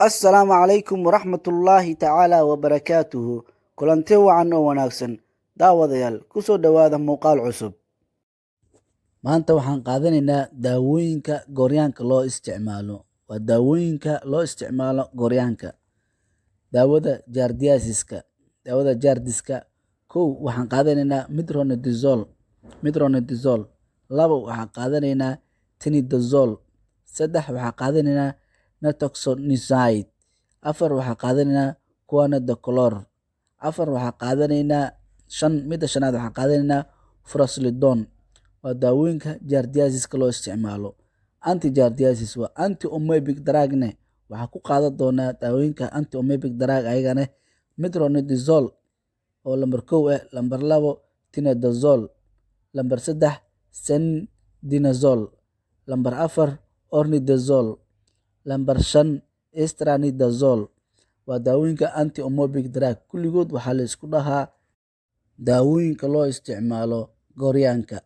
Assalaamu calaykum waraxmatullaahi tacaala wabarakaatuhu. Kulanti wacan oo wanaagsan, daawadayaal, kusoo dhowaada muuqaal cusub. Maanta waxaan qaadanaynaa daawooyinka gooryaanka loo isticmaalo. Waa daawooyinka loo isticmaalo gooryaanka. Daawada giardiasiska, daawada giardiska. Kow, waxaan qaadanaynaa metronidazole. Metronidazole. Labo, waxaan qaadanaynaa tinidazole. Saddex, waxaan qaadanaynaa nitazoxanide. Afar, waxaan qaadanaynaa quinidaclor. Afar, waxaan qaadanaynaa shan. Midda shanaad, waxaan qaadanaynaa furazolidone. Waa daawooyinka giardiasiska loo isticmaalo. Anti giardiasis waa anti amoebic drugne. Waxaa ku qaadan doonaa daawooyinka anti amoebic drug ayagane metronidazole oo lambar 1 ah, lambar 2 tinidazole, lambar 3 secnidazole, lambar 4 ornidazole, lambar 5 estranidazole. Waa daawooyinka anti amoebic drug. Kulligood waxaa la isku dhahaa daawooyinka loo isticmaalo gooryaanka.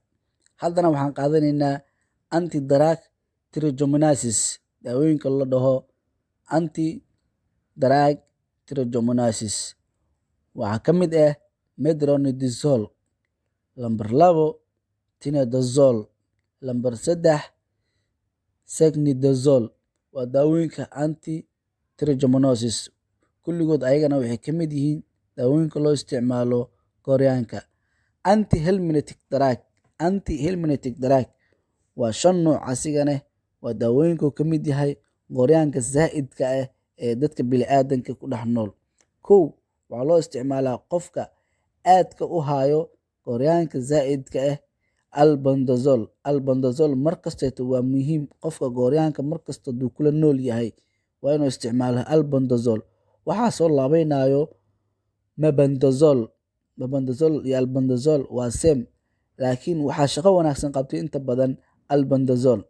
Haddana waxaan qaadanaynaa anti drug trichomoniasis. Daawooyinka la dhaho anti drug trichomoniasis waxaa ka mid ah metronidazole, lambar 2 tinidazole, lambar 3 secnidazole. Waa daawooyinka anti trichomoniasis. Kulligood ayagana waxay ka mid yihiin daawooyinka loo isticmaalo gooryaanka. Anti helminthic drug. Anti helminthic drug waa shan nooc. Asigane waa daawooyinka uu ka mid yahay gooryaanka zaa'idka ah ee dadka bini'aadanka ku dhex nool. Kow, waxaa loo isticmaalaa qofka aadka u hayo gooryaanka zaa'idka ah albendazole. Albendazole markasteeto waa muhiim. Qofka gooryaanka markasta haduu kula nool yahay, waa inuu isticmaalo albendazole. Waxaa soo laabeynayo mebendazole. Mebendazole iyo albendazole waa same, laakiin waxaa shaqo wanaagsan qabtay inta badan albendazole.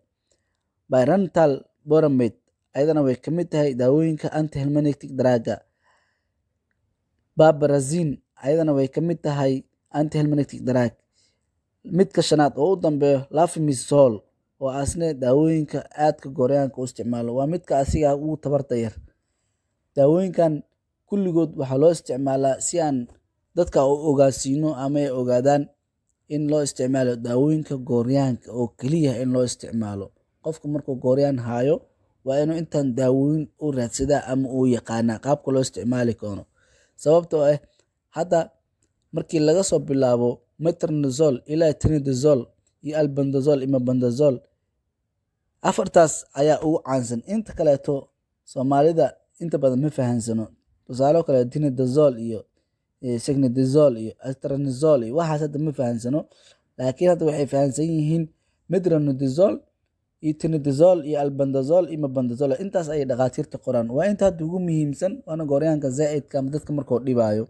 Pyrantel pamoate ayadana way kamid tahay daawooyinka antihelminthic druga. Piperazine ayadana way kamid tahay antihelminthic drug. Midka shanaad oo u dambeeyo, levamisole, oo asne daawooyinka aadka gooryaanka u isticmaalo, waa midka asiga ugu tabarta yar. Daawooyinkan kulligood waxaa loo isticmaalaa si aan dadka u ogaasiino ama ay ogaadaan in loo isticmaalo daawooyinka gooryaanka oo keliya. In loo isticmaalo qofka markuu gooryaan haayo, waa inuu intaan daawooyin u raadsadaa ama uu yaqaanaa qaabka loo isticmaali karo, sababtoo ah hadda markii laga soo bilaabo metronidazole ilaa tinidazole iyo albendazole iyo mebendazole, afartaas ayaa ugu caansan. Inta kaleeto Soomaalida inta badan ma fahansano. Tusaale kale, tinidazole iyo secnidazole iyo estranizole iyo waxaas hadda ma fahansano, laakiin hadda waxay fahansan yihiin metronidazole iyo tinidazole iyo albendazole iyo mebendazole. Intaas ayay dhakhaatiirta qoraan. Waa inta hadda ugu muhiimsan, waana gooryaanka zaa'idka ama dadka markuu dhibaayo.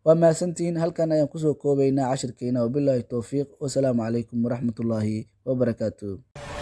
Waa mahadsantihiin. Halkan ayaan kusoo koobaynaa cashirkeena. Wabilaahi towfiiq, wasalaamu calaykum waraxmatullaahi wabarakaatuh.